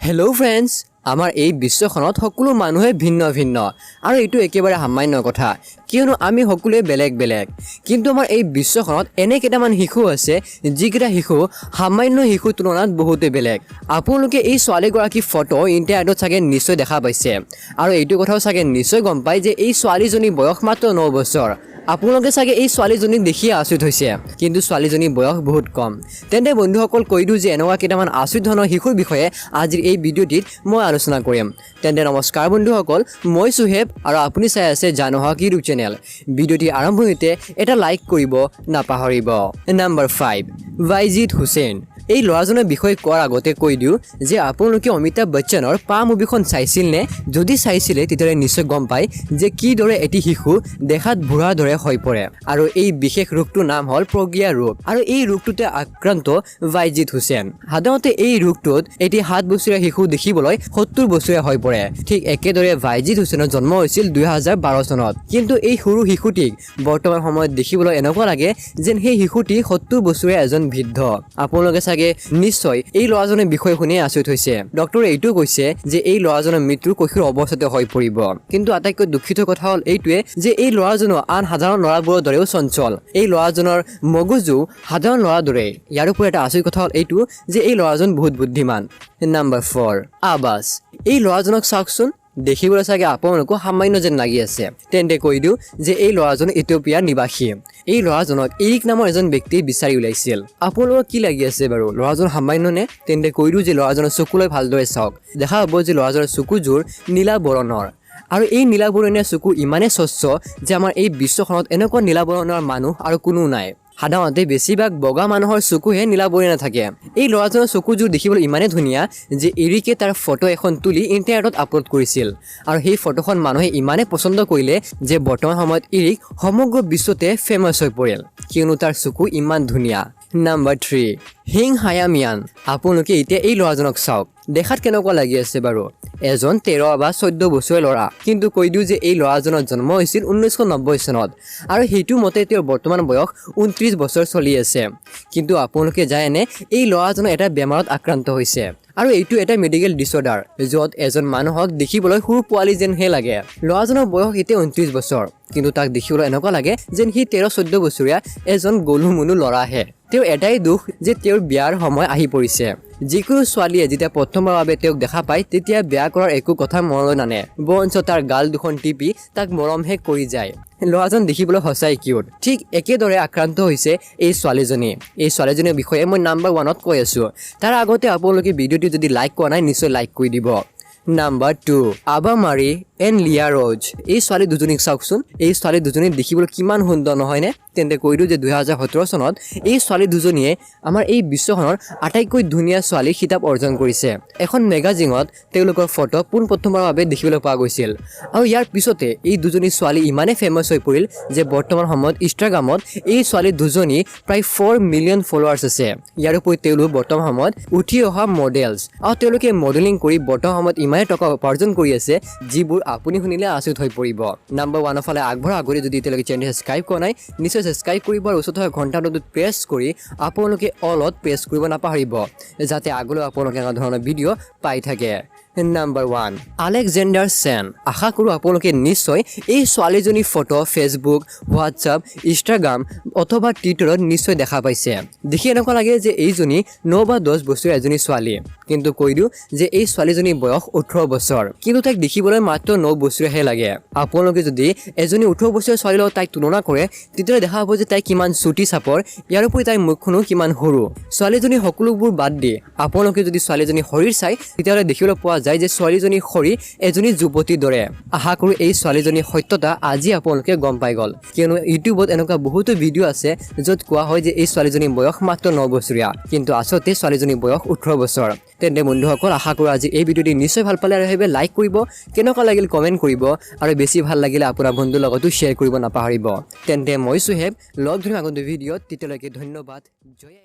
Hello' friends, আমাৰ এই বিশ্বখনত সকলো মানুহে ভিন্ন ভিন্ন আৰু এইটো একেবাৰে সামান্য কথা, কিয়নো আমি সকলোৱে বেলেগ বেলেগ। কিন্তু আমাৰ এই বিশ্বখনত এনে কেইটামান শিশু আছে, যিকেইটা শিশু সামান্য শিশুৰ তুলনাত বহুতেই বেলেগ। আপোনালোকে এই ছোৱালীগৰাকীৰ ফটো ইণ্টাৰনেটত চাগে নিশ্চয় দেখা পাইছে আৰু এইটো কথাও চাগে নিশ্চয় গম পায় যে এই ছোৱালীজনীৰ বয়স মাত্ৰ 9 বছৰ। আপোনালোকে চাগে এই ছোৱালীজনীক দেখিয়ে আচৰিত হৈছে, কিন্তু ছোৱালীজনীৰ বয়স বহুত কম। তেন্তে বন্ধুসকল, কৈ দিওঁ যে এনেকুৱা কেইটামান আচৰিত ধৰণৰ শিশুৰ বিষয়ে আজিৰ এই ভিডিঅ'টিত মই আলোচনা কৰিম। তেন্তে নমস্কাৰ বন্ধুসকল, মই চুহেব আৰু আপুনি চাই আছে জানো আহক ইউটিউব চেনেল। ভিডিঅ'টি আৰম্ভণিতে এটা লাইক কৰিব নাপাহৰিব। নাম্বাৰ 5, ৱাইজিদ হুছেইন। এই ল'ৰাজনৰ বিষয়ে কোৱাৰ আগতে কৈ দিওঁ যে আপোনালোকে অমিতাভ বচ্চনৰ পা মুভিখন চাইছিল নে? যদি চাইছিলে, তেতিয়াহ'লে নিশ্চয় গম পায় যে কিদৰে এটি শিশু দেখাত বুঢ়াৰ দৰে হৈ পৰে। আৰু এই বিশেষ ৰোগটোৰ নাম হ'ল প্ৰগিয়া ৰোগ আৰু এই ৰোগটোতে আক্ৰান্ত ৱাইজিদ হুছেইন। সাধাৰণতে এই ৰোগটোত এটি 7 বছৰীয়া শিশু দেখিবলৈ 70 বছৰীয়া হৈ পৰে। ঠিক একেদৰে ৱাইজিদ হুছেইনৰ জন্ম হৈছিল 2012 চনত, কিন্তু এই সৰু শিশুটিক বৰ্তমান সময়ত দেখিবলৈ এনেকুৱা লাগে যেন সেই শিশুটি 70 বছৰীয়া এজন বৃদ্ধ। আপোনালোকে চাগে নিশ্চয় এই ল'ৰাজনৰ বিষয়ে শুনিয়ে আচৰিত হৈছে। ডক্টৰে এইটোও কৈছে যে এই ল'ৰাজনৰ মৃত্যু কৈশোৰ অৱস্থাতে হৈ পৰিব। কিন্তু আটাইতকৈ দুখিত কথা হ'ল এইটোৱে যে এই ল'ৰাজনো আন সাধাৰণ ল'ৰাবোৰৰ দৰেও চঞ্চল। এই ল'ৰাজনৰ মগজু সাধাৰণ ল'ৰাৰ দৰেই। ইয়াৰ উপৰি এটা আচৰিত কথা হ'ল এইটো যে এই ল'ৰাজন বহুত বুদ্ধিমান। নাম্বাৰ 4, আবাছ। এই ল'ৰাজনক চাওকচোন, দেখিবলৈ চাগে আপোনালোকো সামান্য যেন লাগি আছে। তেন্তে কৈ দিওঁ যে এই ল'ৰাজন ইথিঅ'পিয়াৰ নিবাসী। এই ল'ৰাজনক ইৰিক নামৰ এজন ব্যক্তিয়ে বিচাৰি ওলাইছিল। আপোনালোকৰ কি লাগি আছে বাৰু, ল'ৰাজন সামান্য নে? তেন্তে কৈ দিওঁ যে ল'ৰাজনৰ চকুলৈ ভালদৰে চাওক। দেখা পাব যে ল'ৰাজনৰ চকুযোৰ নীলা বৰণৰ আৰু এই নীলা বৰণীয়া চকু ইমানেই স্বচ্ছ যে আমাৰ এই বিশ্বখনত এনেকুৱা নীলা বৰণৰ মানুহ আৰু কোনো নাই। সাধাৰণতে বেছিভাগ বগা মানুহৰ চকুহে নীলা বৰণীয়া নাথাকে। এই ল'ৰাজনৰ চকুযোৰ দেখিবলৈ ইমানেই ধুনীয়া যে এৰিকে তাৰ ফটো এখন তুলি ইণ্টাৰনেটত আপলোড কৰিছিল আৰু সেই ফটোখন মানুহে ইমানেই পচন্দ কৰিলে যে বৰ্তমান সময়ত এৰিক সমগ্ৰ বিশ্বতে ফেমাছ হৈ পৰিল, কিয়নো তাৰ চকু ইমান ধুনীয়া। নাম্বাৰ 3, হিং হায়ামিয়ান। আপোনালোকে এতিয়া এই ল'ৰাজনক চাওক, দেখাত কেনেকুৱা লাগি আছে বাৰু? এজন 13 বা 14 বছৰীয়া ল'ৰা। কিন্তু কৈ দিওঁ যে এই ল'ৰাজনৰ জন্ম হৈছিল 1990 চনত আৰু সেইটো মতে তেওঁৰ বৰ্তমান বয়স 29 বছৰ চলি আছে। কিন্তু আপোনালোকে জানেনে, এই ল'ৰাজনৰ এটা বেমাৰত আক্ৰান্ত হৈছে আৰু এইটো এটা মেডিকেল ডিছঅৰ্ডাৰ, য'ত এজন মানুহক দেখিবলৈ সৰু পোৱালি যেনহে লাগে। ল'ৰাজনৰ বয়স এতিয়া 29 বছৰ, কিন্তু তাক দেখিবলৈ এনেকুৱা লাগে যেন সি 13-14 বছৰীয়া এজন গলু মুনু ল'ৰাহে। তেওঁৰ এটাই দুখ যে তেওঁৰ বিয়াৰ সময় আহি পৰিছে। যিকোনো ছোৱালীয়ে যেতিয়া প্ৰথমবাৰৰ বাবে তেওঁক দেখা পায়, তেতিয়া বিয়া কৰাৰ একো কথা মনলৈ নানে, বৰঞ্চ তাৰ গাল দুখন টিপি তাক মৰমহে কৰি যায়। ল'ৰাজন দেখিবলৈ সঁচাই কিউট। ঠিক একেদৰে আক্ৰান্ত হৈছে এই ছোৱালীজনী। এই ছোৱালীজনীৰ বিষয়ে মই নাম্বাৰ 1ত কৈ আছোঁ। তাৰ আগতে আপোনালোকে ভিডিঅ'টো যদি লাইক কৰা নাই, নিশ্চয় লাইক কৰি দিব। নাম্বাৰ 2, আবা মাৰি এণ্ড লিয়া ৰ'জ। এই ছোৱালী দুজনীক চাওকচোন। এই ছোৱালী দুজনী দেখিবলৈ কিমান সুন্দৰ নহয়নে? তেন্তে কৈ দিওঁ যে 2017 চনত এই ছোৱালী দুজনীয়ে আমাৰ এই বিশ্বখনৰ আটাইতকৈ ধুনীয়া ছোৱালীৰ খিতাপ অৰ্জন কৰিছে। এখন মেগাজিনত তেওঁলোকৰ ফটো পোনপ্ৰথমবাৰৰ বাবে দেখিবলৈ পোৱা গৈছিল আৰু ইয়াৰ পিছতে এই দুজনী ছোৱালী ইমানেই ফেমাছ হৈ পৰিল যে বৰ্তমান সময়ত ইনষ্টাগ্ৰামত এই ছোৱালী দুজনী প্ৰায় 4 মিলিয়ন ফলোৱাৰ্ছ আছে। ইয়াৰ উপৰি তেওঁলোক বৰ্তমান সময়ত উঠি অহা মডেলছ আৰু তেওঁলোকে মডেলিং কৰি বৰ্তমান সময়ত ইমানেই টকা উপাৰ্জন কৰি আছে, যিবোৰ আপুনি শুনিলে আচৰিত হৈ পৰিব। নাম্বাৰ 1ৰ ফালে আগবঢ়াৰ আগতে যদি এতিয়ালৈকে চেনেল ছাবস্ক্ৰাইব কৰা নাই, নিশ্চয় ছাবস্ক্ৰাইব কৰিব আৰু ওচৰত থকা ঘণ্টাটোত প্ৰেছ কৰি আপোনালোকে অলত প্ৰেছ কৰিব নাপাহৰিব, যাতে আগলৈ আপোনালোকে এনেকুৱা ধৰণৰ ভিডিঅ' পাই থাকে। নাম্বাৰ 1, আলেকজেণ্ডাৰ চেন। আশা কৰোঁ আপোনালোকে নিশ্চয় এই ছোৱালীজনীৰ ফটো ফেচবুক, হোৱাটছআপ, ইনষ্টাগ্ৰাম অথবা টুইটাৰত নিশ্চয় দেখা পাইছে। দেখি এনেকুৱা লাগে যে এইজনী 9 বা 10 বছৰীয়া এজনী ছোৱালী। কিন্তু কৈ দিওঁ যে এই ছোৱালীজনীৰ বয়স 18 বছৰ, কিন্তু তাইক দেখিবলৈ মাত্ৰ 9 বছৰীয়াহে লাগে। আপোনালোকে যদি এজনী 18 বছৰীয়া ছোৱালীৰ লগত তাইক তুলনা কৰে, তেতিয়াহ'লে দেখা পাব যে তাই কিমান চুটি চাপৰ। ইয়াৰ উপৰি তাইৰ মুখখনো কিমান সৰু। ছোৱালীজনী সকলোবোৰ বাদ দি আপোনালোকে যদি ছোৱালীজনীৰ শৰীৰ চায়, তেতিয়াহ'লে দেখিবলৈ পোৱা যায় যে ছোৱালীজনীৰ শৰীৰ এজনী যুৱতীৰ দৰে। আশা কৰোঁ এই ছোৱালীজনীৰ সত্যতা আজি আপোনালোকে গম পাই গ'ল, কিয়নো ইউটিউবত এনেকুৱা বহুতো ভিডিঅ' আছে য'ত কোৱা হয় যে এই ছোৱালীজনীৰ বয়স মাত্ৰ 9 বছৰীয়া, কিন্তু আচলতে ছোৱালীজনীৰ বয়স 18 বছৰ। তেন্তে বন্ধুসকল, আশা কৰোঁ আজি এই ভিডিঅ'টি নিশ্চয় ভাল পালে আৰু সেইবাবে লাইক কৰিব, কেনেকুৱা লাগিল কমেণ্ট কৰিব আৰু বেছি ভাল লাগিলে আপোনাৰ বন্ধুৰ লগতো শ্বেয়াৰ কৰিব নাপাহৰিব। তেন্তে মই চুহেব, লগ ধৰিম আগন্তুক ভিডিঅ'ত। তেতিয়ালৈকে ধন্যবাদ, জয়।